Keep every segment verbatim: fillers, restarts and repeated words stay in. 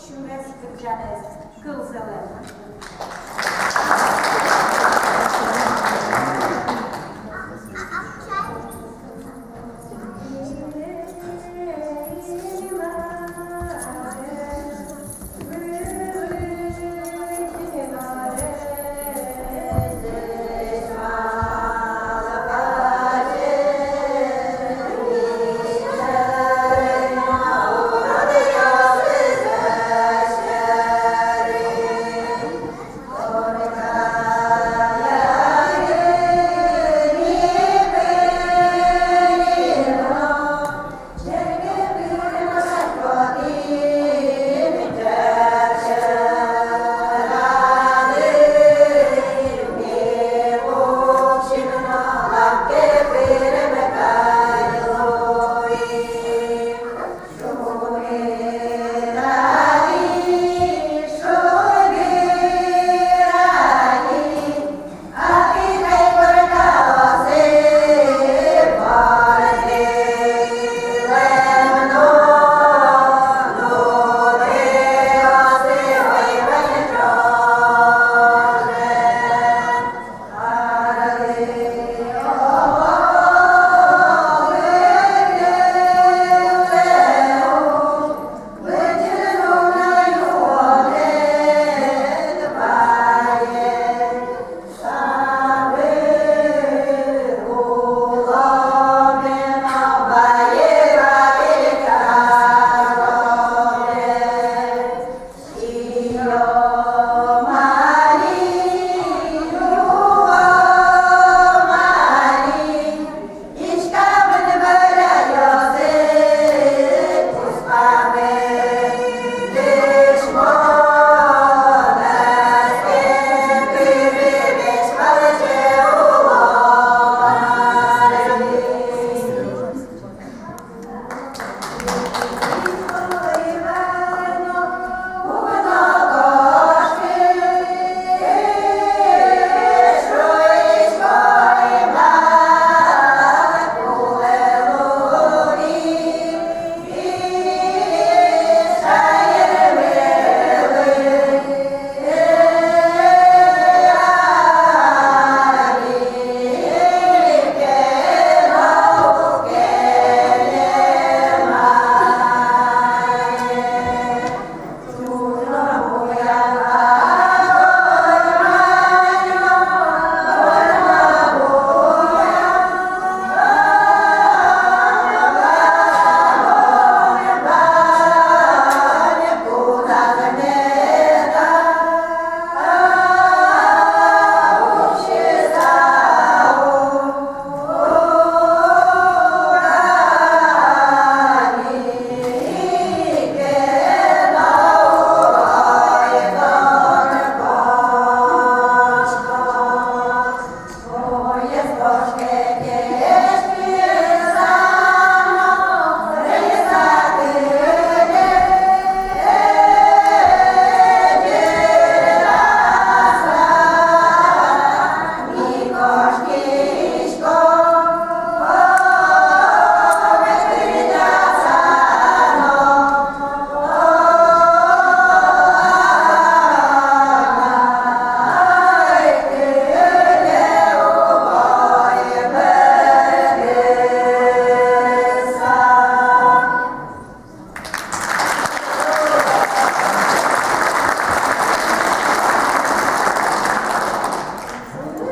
Сюрес кырӟанэз кылзэлэ.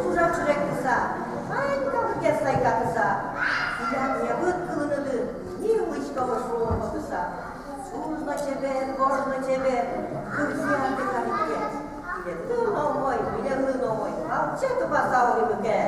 Ужакшырекъяса, ань калыкез сайкатыса, сӥян небыт кылыныды ни улӥсько вошуо потыса. Уж но чебер, вож но чебер, кырӟа ке калыкез. Милемлы но умой, милемлы но умой, валче тупаса улӥмы ке.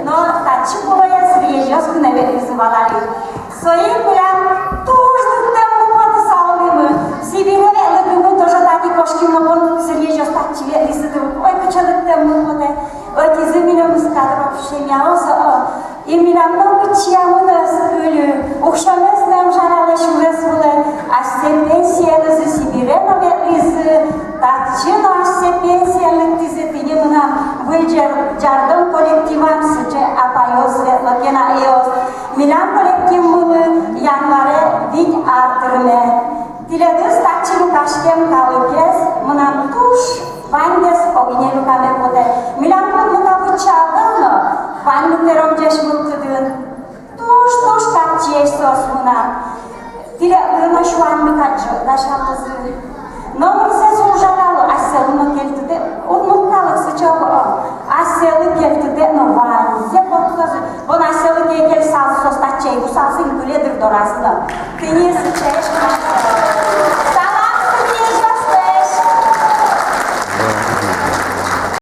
Но татчы кулэ сыръезёс гинэ ветлӥзы, вал али. Соин милям туж лыктэммы потэ, Саулимы. Сибире ветлыку тоже тани кошким но, бон сыръезёс татчы ветлӥзы дыр. Ой, кыӵе лыктэммы потэ. Ӧтизы милемыз кадровой семьяос, о. И милям нокытчиямы но ӧз кыльы. Уксёмес но ум жара, сюрес вылэ. Асьсэ пенсиенызы Сибире но ветлӥзы. Татчы но асьсэ пенсиен лыктӥзы. Тӥни мынам выль ӟар-, ӟардон коллективам сыӵе апайёс ветло ке но, аёс. Милям коллективмылы январе вить ар тырме. Тӥледыз, татчы люкаськем калыкез, мынам туж ваньдэс огинэ люкаме потэ. Милям клубмы та быдӟа ӧвӧл но, ваньмы тырмем ӟеч мылкыдын. Туж, туж татчыесь соос мынам. Тӥледлы но сюанмы кадь ӝог дасялозы. Номырзэс ум жаляло, асьсэлы но кельтытэк, удмурт калык сыӵе, о, асьсэлы кельтытэк но ваньзэ поттозы. Бон асьсэлы ке ӧй кельтысалзы, соос татчы ӧй вуысалзы ини, кыле дыр доразы но. Тӥни сыӵеесь мынам.